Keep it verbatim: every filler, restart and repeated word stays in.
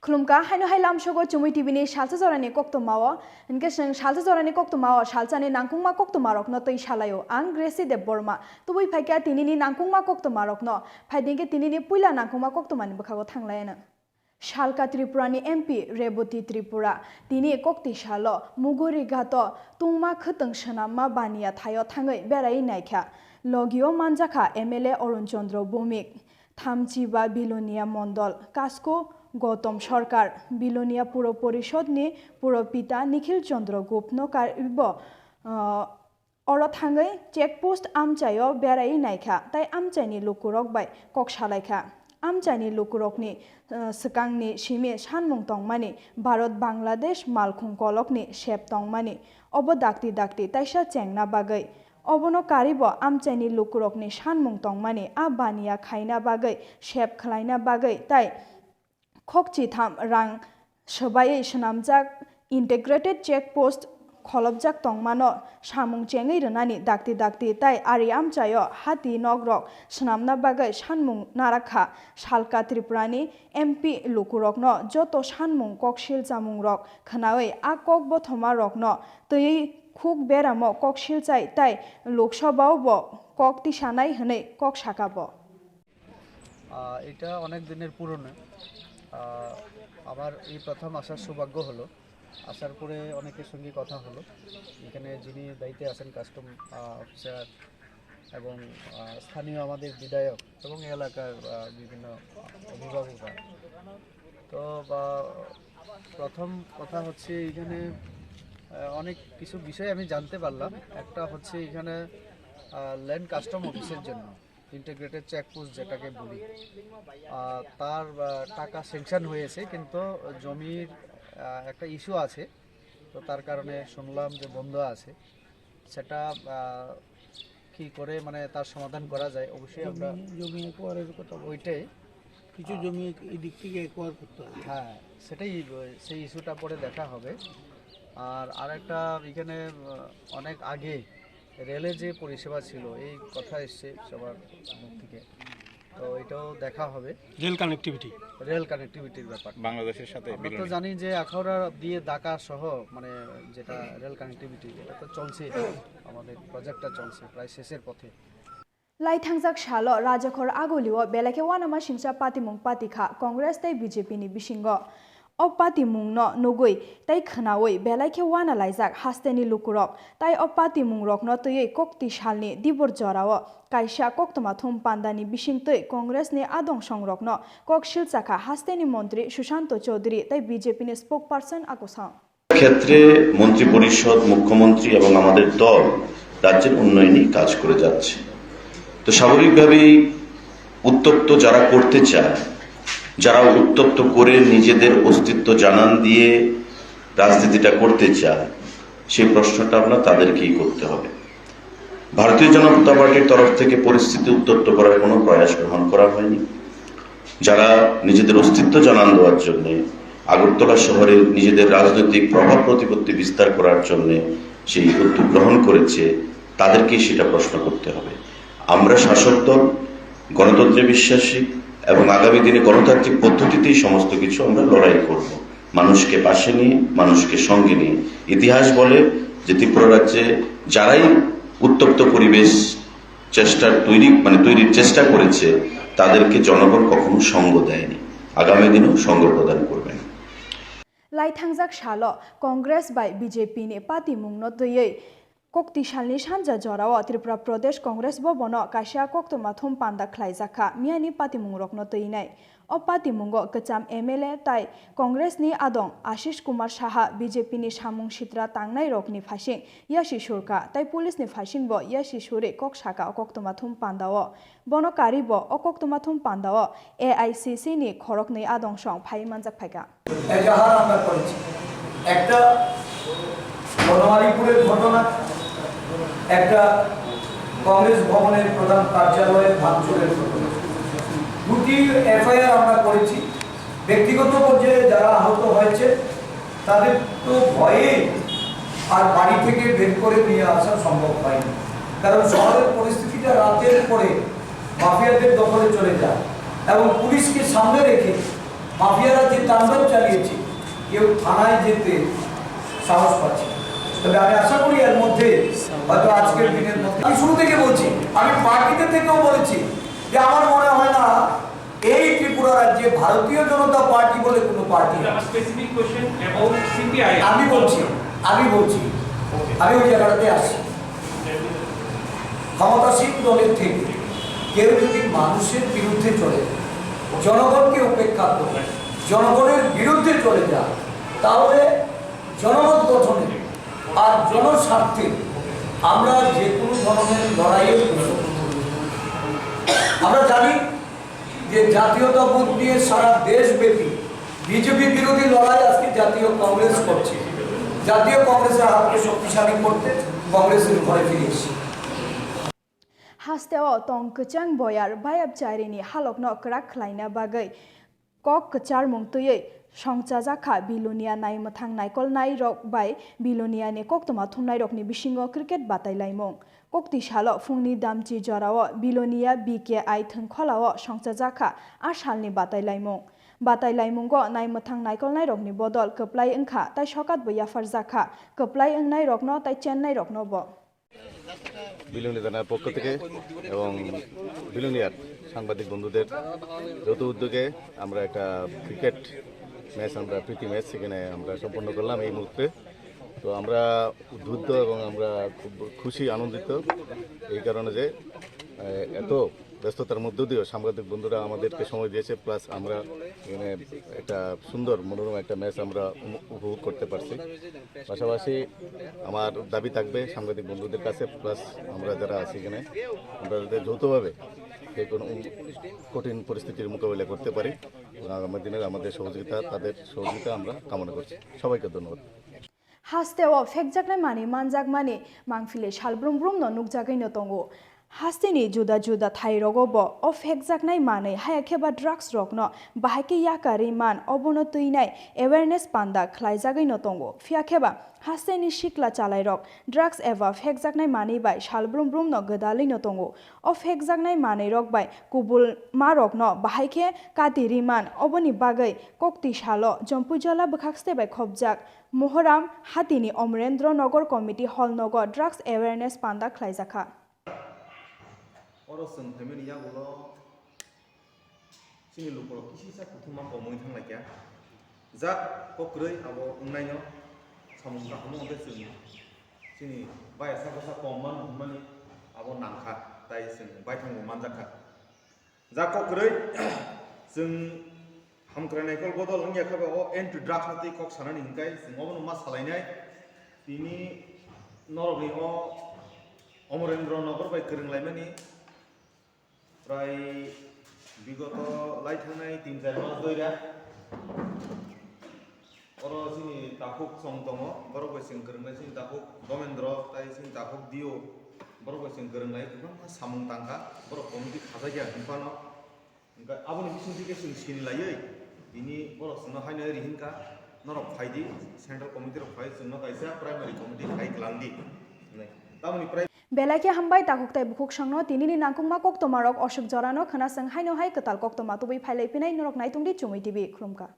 Khulumkha, haino hai lamsogo Chumui T V ni salsa jorani koktwmao, hinkhe chwng salsa jorani koktwmao salsani nangkukma koktwmarokno twi salaio. Ang Gracie Debbarma, tubui phaikha tinini nangkukma koktwmarokno. Phaidi hinkhe tinini puila nangkukma koktwmani bwkhago thanglaino. Salka Tripurani M P Rebati Tripura tini kokti salo Mugurigato tungma khwtwng swnamma baniya thaio thangwi berai naikha. Logio manjakha M L A Arun Chandra Bhowmik, Thamchiba Bilonia Mondol, Kasko Gautam Sarkar, Bilonia Puro Porishodni Puro Pita Nikhil Chandra Guptno karibo, ah, oro thangwi check post amchaio berai naikha, tai amchaini lukurok bai kok salaikha. Amchaini lukurokni, ah, swkangni simi sanmung tongmani, Bharat Bangladesh malkhung kolokni sep tongmani, obo dakti dakti taisa chengna bagwi. Obono karibo amchaini lukurokni sanmung tongmani, a baniya khaina bagwi, sep khlaina bagwi, tai khokchitham rang swbaiwi swnamjak integrated check post kholopjak tongmano samung chengwi rwnani dakti dakti tai ari amchaio hati nokrok swnamna bagwi sanmung narakha. Salka Tripurani M P lukurokno joto sanmung koksil chamungrok khwnawi a kok bothomarokno twiwi khuk beramo koksil chai tai Lok Sabhao bo kok tisanai hwnwi kok sakha bo. আহ, এটা অনেক দিনের পুরনো। আহ, আমার এই প্রথম আসার সৌভাগ্য হলো। আসার পরে অনেকের সঙ্গে কথা হলো। এখানে যিনি দায়িত্বে আছেন কাস্টম, আহ, অফিসার এবং, আহ, স্থানীয় আমাদের বিধায়ক এবং এলাকার, আহ, বিভিন্ন অভিভাবকরা। তো, বা, প্রথম কথা হচ্ছে এখানে, আহ, অনেক কিছু বিষয় আমি জানতে পারলাম। একটা হচ্ছে এখানে, আহ, ল্যান্ড কাস্টম অফিসের জন্য ইন্টিগ্রেটেড চেকপোস্ট যেটাকে বলি, আহ, তার, আহ, টাকা স্যাংশন হয়েছে, কিন্তু জমির, আহ, একটা ইস্যু আছে, তো তার কারণে শুনলাম যে বন্ধ আছে। সেটা, আহ, কি করে মানে তার সমাধান করা যায়, অবশ্যই আমরা জমি, জমি অ্যাকোয়ারের কথা বলছি। ওইটাই। কিছু আহ, জমি এদিক থেকে অ্যাকোয়ার করতে হবে। হ্যাঁ, সেটাই, সেই ইস্যুটা পরে দেখা হবে। আর আরেকটা এখানে, আহ, অনেক আগে রেলে যে পরিষেবা ছিল, এই কথা এসছে সবার মুখ থেকে, তো এটাও দেখা হবে। Rail connectivity. রেল কানেক্টিভিটির ব্যাপার। বাংলাদেশের সাথে আমরা তো বিলনি। জানি যে আখাউড়া দিয়ে ঢাকা সহ, মানে, যেটা রেল কানেক্টিভিটি, এটা তো চলছে, আমাদের প্রজেক্টটা চলছে প্রায় শেষের পথে। Laithangjak salo Rajakhor Agulio belai khe uanama singcha patimung patikha Congress tei B J P ni bisingo. O patimungno nugwi tei khwnawi belai khe uana laijak hasteni lukurok, tai o patimungrokno twiwi kokti salni dibor jorao kaisa koktwma thum pandani bisingtwi Congress ni adong songrokno kok silchakha hasteni montri Sushanto Chowdhury tei B J P ni spokesperson Akusang. ক্ষেত্রে মন্ত্রিপরিষদ, মুখ্যমন্ত্রী এবং আমাদের দল রাজ্যের উন্নয়নেই কাজ করে যাচ্ছে। তো স্বাভাবিকভাবেই উত্তপ্ত যারা করতে চায়, যারা উত্তপ্ত করে নিজেদের অস্তিত্ব জানান দিয়ে রাজনীতিটা করতে চায়, সেই প্রশ্নটা আপনার তাদেরকেই করতে হবে। ভারতীয় জনতা পার্টির তরফ থেকে পরিস্থিতি উত্তপ্ত করার কোনো প্রয়াস গ্রহণ করা হয়নি। যারা নিজেদের অস্তিত্ব জানান দেওয়ার জন্য, আগরতলা শহরে নিজেদের রাজনৈতিক প্রভাব প্রতিপত্তি বিস্তার করার জন্য সেই উদ্যোগ গ্রহণ করেছে, তাদেরকেই সেটা প্রশ্ন করতে হবে। আমরা শাসক দল, গণতন্ত্রে বিশ্বাসী এবং আগামী দিনে গণতান্ত্রিক পদ্ধতিতেই সমস্ত কিছু আমরা লড়াই করব। মানুষকে পাশে নিয়ে, মানুষকে সঙ্গে নিয়ে। ইতিহাস বলে যে ত্রিপুরা রাজ্যে যারাই উত্তপ্ত পরিবেশ চেষ্টার তৈরি, মানে তৈরির চেষ্টা করেছে, তাদেরকে জনগণ কখনো সঙ্গ দেয়নি, আগামী দিনেও সঙ্গ প্রদান করবে না। Laithangjak salo Congress bai B J P ni patimungno twiwi kokti salni sanja jorao Tripura Pradesh Congress Bhavan o kaisa koktwma thum panda khlaijakha miyani patimungrokno twinai. O patimungo kwcham M L A tai Congress ni adong Ashish Kumar Saha, B J P ni samung sitra tangnairokni phasing yasi surkha tai police ni phasingbo yasi suri kok sakha o koktwma thum pandao. Bono karibo o koktwma thum pandao A I C C ni khoroknwi adong song phai manjak phaikha. এজাহার আমরা করেছি। একটা বনমালীপুরের ঘটনা, একটা কংগ্রেস ভবনের প্রধান কার্যালয়ের ভাঙচুরের ঘটনা। দুটি এফআইআর আমরা করেছি। ব্যক্তিগত পর্যায়ে যারা আহত হয়েছে, তাদের তো ভয়ে আর বাড়ি থেকে বের করে নিয়ে আসা সম্ভব হয়নি, কারণ শহরের পরিস্থিতিটা রাতের পরে মাফিয়াদের দখলে চলে যায় এবং পুলিশকে সামনে রেখে মাফিয়ারা যে তাণ্ডব চালিয়েছে, কেউ থানায় যেতে সাহস পাচ্ছে না। তবে আমি আশা করি এর মধ্যে হয়তো আজকের দিনের মধ্যে, আমি শুরু থেকে বলছি, আমি পার্টিতে থেকেও বলেছি যে আমার মনে হয় না এই ত্রিপুরা রাজ্যে ভারতীয় জনতা পার্টি বলে কোনো পার্টি আছে। Specific question about C P I M. আমি বলছি, আমি বলছি, আমি ওই জায়গাটাতে আসছি। ক্ষমতাসীন দলের থেকে কেউ যদি মানুষের বিরুদ্ধে চলে, জনগণকে উপেক্ষা করে, জনগণের বিরুদ্ধে চলে যায়, তাহলে জনমত গঠনে আর জনস্বার্থে আমরা যে কোনো ধরনের লড়াইয়ে, আমরা জানি যে জাতীয়তাবোধ নিয়ে সারা দেশব্যাপী বিজেপি বিরোধী লড়াই আজকে জাতীয় কংগ্রেস করছে। জাতীয় কংগ্রেসের হাতকে শক্তিশালী করতে কংগ্রেসের ঘরে ফিরে এসেছি। Hasteo tong kwchang boyar bayapcharini halokno kwrak khlaina bagwi kok kwcharmung twiwi songchajakha Bilonia naimwthang naikolnairok bai Biloniani koktwma thumnairokni bisingo cricket batailaimung. Kokti salo phungni damchi jorao Bilonia B K I thwngkholao songchajakha a salni batailaimung. Batailaimungo naimwthang naikolnairokni bodol kwplai wngkha, tai sokatbo yapharjakha, kwplai wngnairokno tai chennairoknobo. Belonia থানার পক্ষ থেকে এবং বিলুনিয়ার সাংবাদিক বন্ধুদের যৌথ উদ্যোগে আমরা একটা ক্রিকেট ম্যাচ, আমরা প্রীতি ম্যাচ সেখানে আমরা সম্পন্ন করলাম এই মুহূর্তে। তো আমরা উদ্বুদ্ধ এবং আমরা খুব খুশি, আনন্দিত এই কারণে যে আহ, এত ব্যস্ততার মধ্য দিয়েও সাংবাদিক বন্ধুরা আমাদেরকে সময় দিয়েছে, প্লাস আমরা এখানে একটা সুন্দর মনোরম একটা ম্যাচ আমরা উম- উপভোগ করতে পারছি। পাশাপাশি আমার দাবি থাকবে সাংবাদিক বন্ধুদের কাছে, প্লাস আমরা যারা আছি এখানে, আমরা যাতে যৌথভাবে যে কোনো উম- কঠিন পরিস্থিতির মোকাবিলা করতে পারি এবং আগামী দিনের আমাদের সহযোগিতা, তাদের সহযোগিতা আমরা কামনা করছি। সবাইকে ধন্যবাদ। Hasteo phekjaknai manwi manjakmani mangpili sal brum brumno nukjagwino tongo. Hasteni juda juda thairogo bo o phekjaknai manwi, haya khe ba drugs rokno bahai khe yakarwi man, obono twinai awareness panda khlaijagwino tongo. Phiya khe ba hasteni sikla chalairok drugs eba phekjaknai manwi bai sal brum brumno gwdalwino tongo. O phekjaknai manwirok bai kubulmarokno bahai khe katirwi man, oboni bagwi kokti salo Jampuijala bwkhakste bai khopjak Mohoram hatini Omrendro Nagar Committee Hall nogo drugs awareness panda khlaijakha. Oro chwng phaimani yagulo chini lukurok kisisa kuthuma komwi thanglaikha. Jak kokrwi abo wngnaino samung kaham wngkhe chwng chini bayasa bwsa kom mano hwnmani abo nangkha, tai chwng baithangbo manjakha. Jak kokrwi chwng hamkrai naikol bodol wngya khe ba o anti drugs no twi kok sanani hwnkhai chwng obono ma salainai. Tini norokni o Omorendro Nogor bai kwrwng laimani prai bigoto lai thangnai tin char mas doira. Oro chini takhuk song tongo, borok bai chwng kwrwngnai chini takhuk Domendro tai chini takhuk Dio, borok bai chwng kwrwngnai kwbangma samung tangkha, borok committee khajakya hinphano. Hwnkhe aboni bisingtwi khe chwng sini laiwi tini borok chwngno haino ri hinkha, norok phaidi, central committee rok phai chwngno kaisa primary committee khai kwlangdi hwnwi. Tamoni prai. Belai khe hambai takhuk tai bukhuk songno tinini nangkukma koktwmarok oswk jorano khwnaswng haino hai kwtal koktwma tubui phailai phinai norok naitungdi Chumui T V khulumkha.